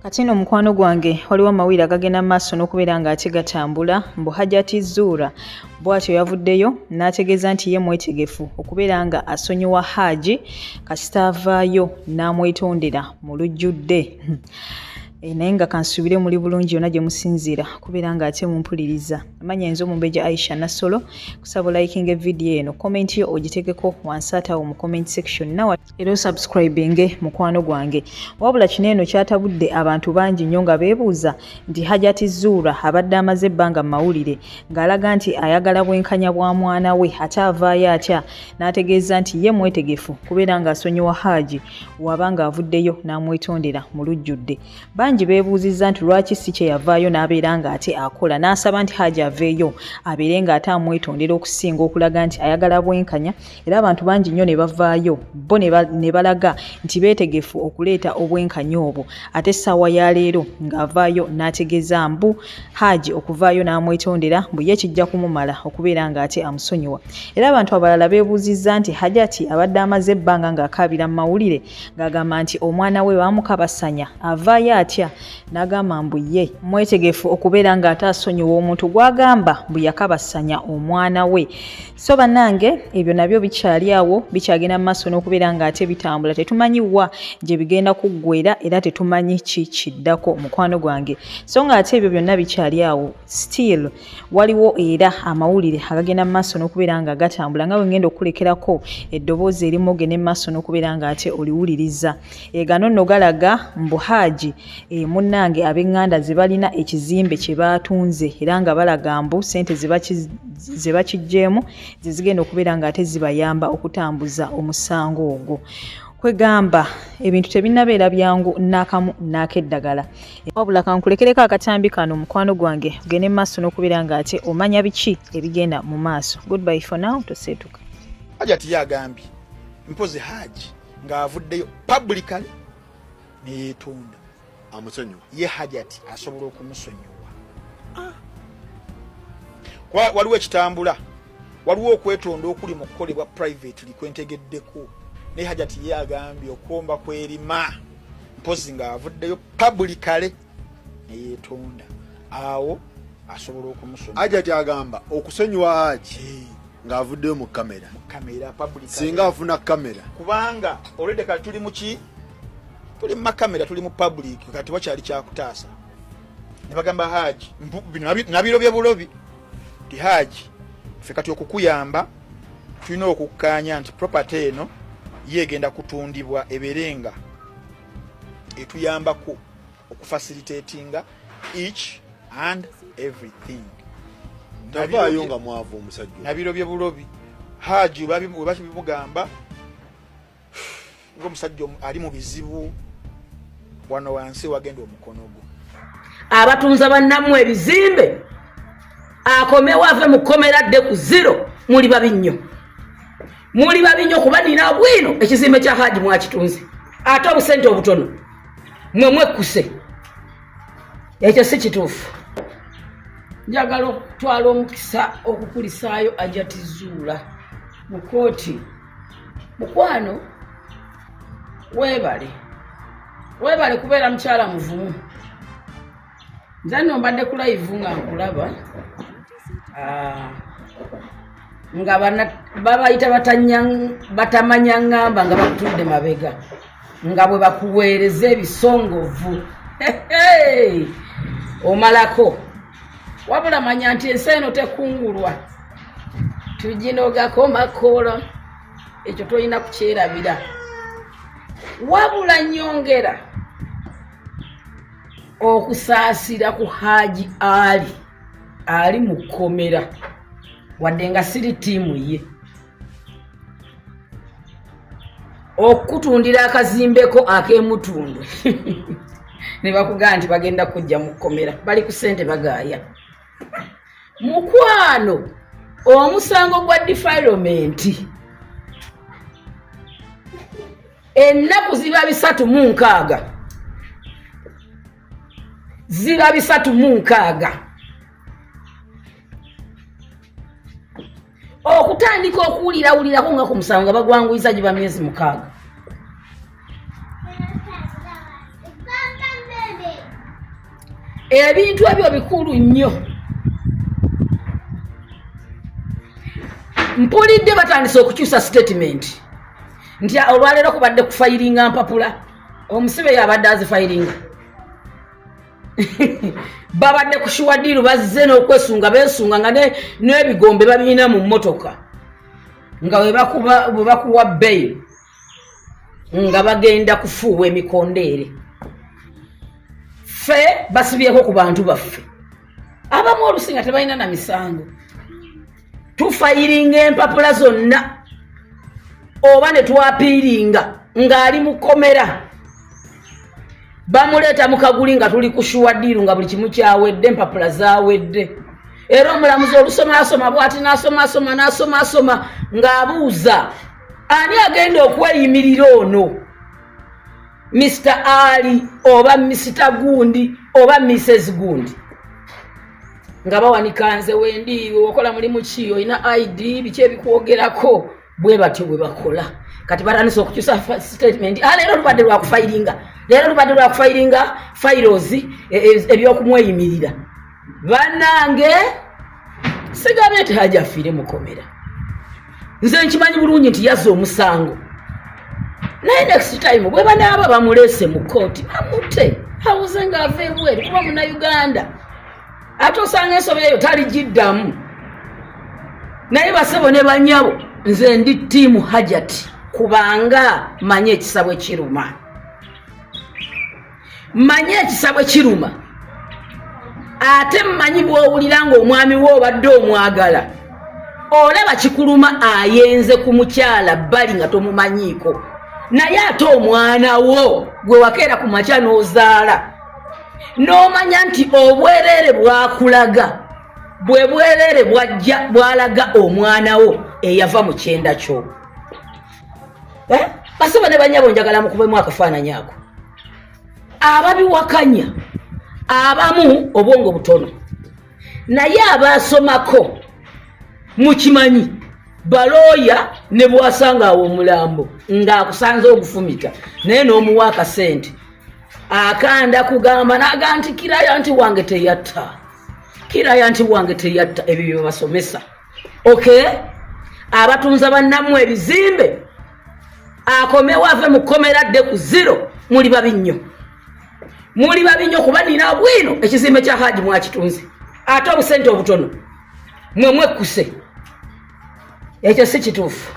Kati nno mukwano gwange waliwo amawulire agagenda mu maaso n'okubeera ng'ate gatambula mbu Hajati Zuura bw'atyo yavuddeyo n'ategeeza nti ye mwetegefu okubeera nga asonyiwa Haji kasita avaayo n'amwetondera mu lujjudde. Eh, naye nga kansuubire muli bulungi yonna gye musinziira kubeera ng'ate mumpuliriza. Amanya nze Omumbejja Aisha Nassolo, kusaba olikinge vidiyo eno, komenti yo ogitekeko wansi ate awo mu comment section nawe era osubscribinge mukwano gwange. Wabula kino eno kyatabudde abantu bangi nnyo nga beebuuza nti Hajati Zuura abadde amaze ebbanga mu mawulire ng'alaga nti ayagala bwenkanya bwa mwana we ate avaayo atya n'ategeeza nti ye mwetegefu kubeera ng'asonyiwa Haji waba ng'avuddeyo n'amwetondera mu lujjudde. Bangi beebuuzizza nti lwaki si kye yavaayo n'abeera ng'ate akola n'asaba nti Haji aveeyo abeere ng'ate amwetondera okusinga okulaga nti ayagala bwenkanya era abantu bangi nnyo ne bavaayo bo ne balaga nti beetegefu okuleeta obwenkanya obwo ate essaawa ya leero ng'avaayo n'ategeeza mbu Haji okuvaayo n'amwetondera mbu ye kijja kumumala okubeera ng'ate amusonyiwa. Era abantu abalala beebuuzizza nti Hajati abadde amaze ebbanga ng'akaabira mu mawulire ng'agamba nti omwana we baamukabasanya avaayo atya n'agamba mbu ye mwetegefu okubeera ng'ate asonyiwa omuntu gw'agamba mbu yakabasanya omwana we. So bannange ebyo nabyo bikyali awo bikyagenda mu maaso n'okubeera ng'ate bitambula tetumanyi wa gye bigenda kuggwera era tetumanyi ki kiddako mukwano gwange. So ng'ate ebyo byonna bikyali awo still waliwo era amawulire agagenda mu maaso n'okubeera nga gatambula nga bwe ngenda okukulekerako eddoboozi erimu ogende mu maaso n'okubeera ng'ate oliwuliriza. E, gano nno galaga mbu Haaji e, munnange ab'eŋŋanda ze balina ekizimbe kye baatunze era nga balaga mbu ssente ze bakiggyeemu ze zigenda okubeera ng'ate zibayamba okutambuza omusango ogwo. Kwegamba ebintu tebinnabeera byangu n'akamu n'akeddagala. Wabula kankulekereko akatambi kano mukwano gwange ogende mu maaso n'okubeera ng'ate omanya biki ebigenda mu maaso. Goodbye for now, toseetuka. Hajati ye agambye mpozi Haji ng'avuddeyo publicly neyetonda amusonyiwa ye Hajati asobola okumusonyiwa. Ah. Kuba waliwo ekitambula, waliwo okwetonda okuli mu kukolebwa privately kwentegeddeko, naye Hajati ye agambye okwomba kwerima mpozi ng'avuddeyo publicly neyetonda awo asobola okumusonyiwa. Hajati agamba okusonyiwa Haji ng'avuddeyo mu kamera, kamera public, singa afuna kamera, kubanga already kati tuli muki, tuli mu makamera, tuli mu public, kati wakyali kyakutaasa. Ne bagamba Haji bino nabirobye bulobi ti Haji ffe kati okukuyamba tulina okukkaanya nti property eno ye egenda kutundibwa ebeere nga etuyambako okufacilitatinga each and everything. Tavaayo nga mwavu omusajja. Nabirobye bulobi. Haji webakibimugamba ng'omusajja ali mu bizibu wano wansi wagenda omukono gwo. Abatunza bannammwe ebizimbe akomewo ave mu kkomera adde ku zero. Muli babi nnyo, muli babi nnyo, kuba nina bwino ekizimbe kya Haji mwakitunze ate obusente obutono mwe mwekkuse. Ekyo si kituufu. Njagala okutwala omukisa okukulisaayo Hajati Zuura mu kkooti. Mukwano weebale, weebale kubeera mukyala muvumu. Nze nno mbadde ku live nga nkulaba, nga babayita batamanya ngamba nga bakutudde mabega nga bwe bakuweereza ebisongovu omalako. Wabula manya nti ensi eno tekungulwa, tuginogako makoola, ekyo tolina kukyerabira. Wabula nyongera okusaasira ku Haji Ali ali mu kkomera, wadde nga siri ttiimu ye, okukutundira akazimbeko ak'emutundu ne bakugamba nti bagenda kujja mu kkomera, bali ku ssente bagaaya. Mukwano, omusango gwa defilement ennaku ziba 360, ziba 360 okutandika okuwulirawulirako nga ku musango nga bagwanguyiza giba myezi 6. Ebintu ebyo bikulu nnyo. Mpulidde batandise okukyusa statement nti olwaleero kubadde kufayiringa mpapula, omusibe yabadde azifayiringa. Babadde ku sure deal, bazze n'okwesunga, beesunga nga n'ebigombe babirina mu mmotoka, nga bwe bakuwa bail nga bagenda kufuuwa emikondeere. Ffe basibyeko ku bantu baffe abamu olusi nga tebalina na misango, tufayiringa empapula zonna oba ne twapiiringa ng'ali mu kkomera, bamuleeta mu kaguli nga tuli ku sure deal, nga buli kimu kyawedde, empapula zawedde. Era omulamuzi olusoma asoma bwati, n'asoma asoma n'asoma asoma ng'abuuza ani agenda okweyimirira ono, Mr Ali oba Mr gundi oba Mrs gundi, nga bawanika nze wendi, okola mulimu ki, olina ID, biki ebikwogerako. Bwe batyo bwe bakola. Kati batandise okukyusa statement. Ah, leero lubadde lwakufayiringa, leero lubadde lwakufayiringa files ebyokumweyimirira. Bannange, sigambye nti Haji afiire mukomera. Nze nkimanyi bulungi nti yazza omusango, naye next time bwe banaaba bamuleese mu kooti, bamute awuze ng'ava ebweru, kuba Munauganda, ate osanga ensobi eyo taligiddamu. Naye basebo ne banyabo, nze ndi team Hajati, kubanga manye ekisa bwe kiruma, manye ekisa bwe kiruma. Ate mmanyi bw'owulira ng'omwami we obadde omwagala, olaba kikuluma ayenze ku mukyala bbali nga tomumanyiiko, naye ate omwana wo gwe wakeera ku makya n'ozaala, n'omanya nti obwereere bwakulaga bwe bwereere bwajja bwalaga omwana wo eyava mu kyenda kyo. Eh? Basebo ne banyabo, njagala mukubemu akafaananyi ako. Ababiwakanya abamu obwongo butono, naye abasomako mukimanyi balooya ne bwasanga awo omulambo ng'akusanze ogufumita, naye n'omuwa akasente akanda kugamba naga nti kiraya nti wange teyatta, kiraya nti wange teyatta. Ebyo byebasomesa. Okay, abatunza bannammwe ebizimbe, akomewo ave mu kkomera dde ku zero. Muli babi nnyo, muli babi nnyo, kuba nina bwino ekizimbe kya Haji mwakitunze, ate obusente obutono mwe mwekkuse. Ekyo si kituufu.